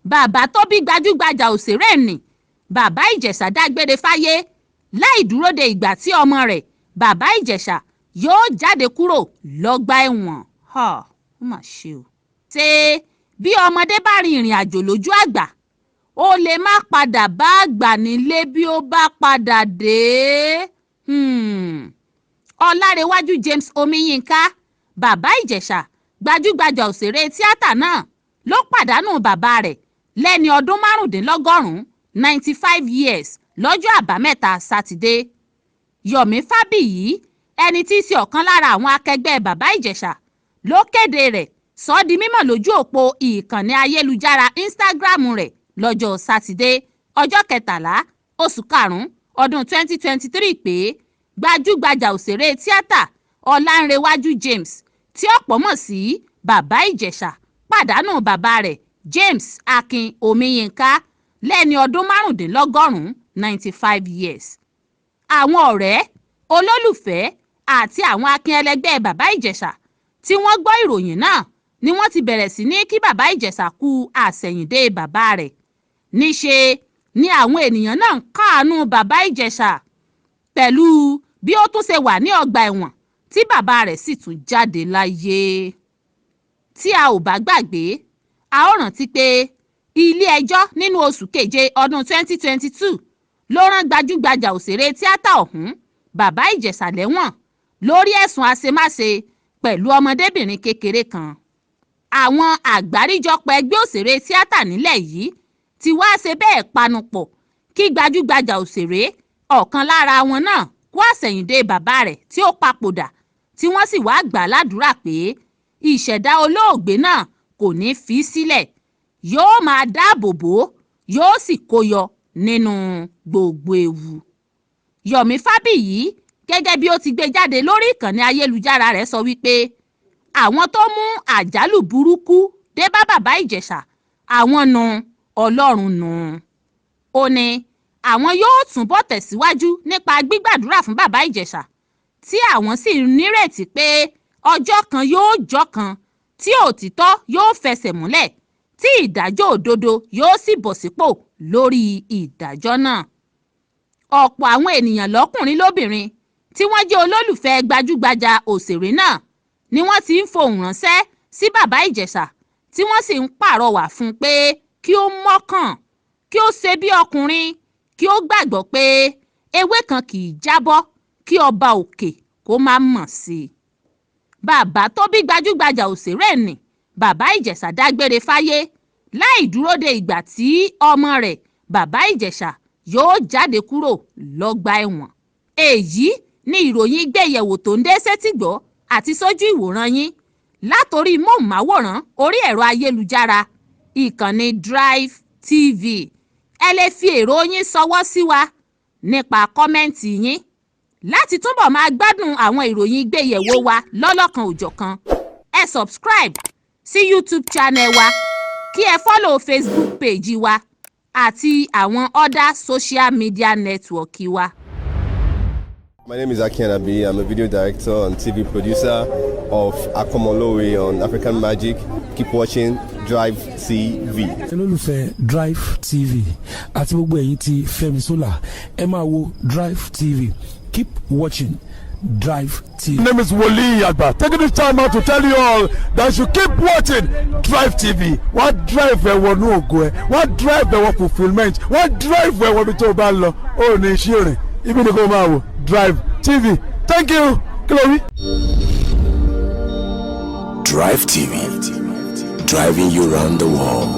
Bàbá tó bí gbajúgbajà òṣèré nni Bàbá Ìjẹ̀ṣà dágbére fáyé láì dúró de ìgbà tí ọmọ rẹ̀ Bàbá Ìjẹ̀ṣà yóò jáde kúrò lọ́gbà ẹ̀wọ̀n. Ó mà ṣe o. Ṣé bí ọmọdé bá rin ìrìn àjò lójú àgbà, ó lè má padà bá àgbà nílé bí ó bá padà dé? Ọlárẹ̀wájú James Omiyinka, Bàbá Ìjẹ̀ṣà, gbajúgbajà òṣèré tíátà náà, ló pàdánù bàbá rẹ̀ lẹ́ni ọdún 95, 95 years, lọ́jọ́ Àbámẹ́ta Sátidé. Yomi Fábíyì, ẹni tí í ṣe ọ̀kan lára àwọn akẹgbẹ́ Bàbá Ìjẹ̀ṣà, ló kéde rẹ̀ sọ ọ́ di mímọ̀ lójú òpó ìkànnì ayélujára Instagram rẹ̀ lọ́jọ́ Sátidé, ọjọ́ 13, oṣù karùn-ún, ọdún 2023 pé gbajúgbajà òṣèré tíátà Ọlánrewájú James, tí ọ̀pọ̀ mọ̀ sí Bàbá Ìjẹ̀ṣà, pàdánù bàbá rẹ̀ James Akin Omiyinka lẹ́ni ọdún 95, 95 years. Àwọn ọ̀rẹ́, olólùfẹ́ àti àwọn akin ẹlẹgbẹ́ Bàbá Ìjẹ̀ṣà tí wọ́n gbọ́ ìròyìn náà ni wọ́n ti bẹ̀rẹ̀ sí ní kí Bàbá Ìjẹ̀ṣà kú àsẹ̀yìndé bàbá rẹ̀. Níṣe ni àwọn ènìyàn náà ń káàánú Bàbá Ìjẹ̀ṣà pẹ̀lú bí ó tún ṣe wà ní ọgbà ẹ̀wọ̀n tí bàbá rẹ̀ sì tún jáde láyé. Tí a ò bá gbàgbé, a ó rántí pé ilé-ẹjọ́ nínú oṣù keje ọdún 2022 ló rán gbajúgbajà òṣèré tíátà ọ̀hún Bàbá Ìjẹ̀ṣà lẹ́wọ̀n lórí ẹ̀sùn àṣemáṣe pẹ̀lú ọmọdébìnrin kékeré kan. Àwọn àgbáríjọpọ̀ ẹgbẹ́ òṣèré tíátà nílẹ̀ yìí ti wá ṣe bẹ́ẹ̀ panupọ̀ kí gbajúgbajà òṣèré ọ̀kan lára wọn náà kú àsẹ̀yìndé bàbá rẹ̀ tí ó papòdà, tí wọ́n sì wá gbà á ládùúrà pé ìṣẹ̀dá olóògbé náà kò ní í fi í sílẹ̀, yóò máa dáàbò bò ó, yóò sì kó yọ nínú gbogbo ewu. Yomi Fábíyì, gẹ́gẹ́ bí ó ti gbé jáde lórí ìkànnì ayélujára rẹ̀, sọ wípé àwọn tó mú àjálù burúkú dé bá Bàbá Ìjẹ̀ṣà, àwọn nu, Ọlọ́run nù. Ó ní àwọn yóò túbọ̀ tẹ̀síwájú nípa gbígbàdúrà fún Bàbá Ìjẹ̀ṣà, tí àwọn sì nírètí pé ọjọ́ kan yóò jọ́ kan tí òtítọ́ yóò fẹsẹ̀ múlẹ̀, tí ìdájọ́ òdodo yóò sì bọ̀ sípò lórí ìdájọ́ náà. Ọ̀pọ̀ àwọn ènìyàn lọ́kùnrin lóbìnrin tí wọ́n jẹ́ olólùfẹ́ gbajúgbajà òṣèré náà ni wọ́n ti ń fohùn ránṣẹ́ sí Bàbá Ìjẹ̀ṣà, tí wọ́n sì ń pàrọwà fún un pé kí ó mọ́kàn, kí ó ṣe bí ọkùnrin, kí ó gbàgbọ́ pé ewé kan kì í jábọ́ kí ọba òkè kó má mọ̀ sí i. Bàbá tó bí gbajúgbajà òṣèré nni Bàbá Ìjẹ̀ṣà dágbére fáyé láì dúró de ìgbà tí ọmọ rẹ̀ Bàbá Ìjẹ̀ṣà yóò jáde kúrò lọ́gbà ẹ̀wọ̀n. Èyí ni ìròyìn gbéyẹ̀wò tó ń dé sétìgbọ́ àti sójú ìwòran yín látòrí móhùnmáwòrán orí ẹ̀rọ ayélujára ìkànnì Drive TV. Ẹ lè fi èrò yín ṣọwọ́ sí wa nípa comment yín. Láti túbọ̀ máa gbádùn àwọn ìròyìn gbéyẹ̀wò wa lọ́lọ́kan òjọ̀kan, ẹ subscribe sí YouTube channel wa, kí ẹ follow Facebook page wa àti àwọn other social media network wa. My name is Aki Anabi. I'm a video director and TV producer of Akomolowe on African Magic. Keep watching Drive TV. Olólùfẹ́ Drive TV àti gbogbo ẹ̀yin tí Fẹ́mi Sola, ẹ máa wo Drive TV. Keep watching Drive TV. My name is Wole Agba. Taking this time out to tell you all that you keep watching Drive TV. Wọ́n drive ẹ wọnú ògo ẹ, wọ́n drive ẹ wọ fulfilment, wọ́n drive ẹ wọ ibi tó o bá ń lọ. Ó ní iṣẹ́ rìn, ibi ni kò máa wò Drive TV. Thank you. Kí ló wí? Drive TV, driving you round the world.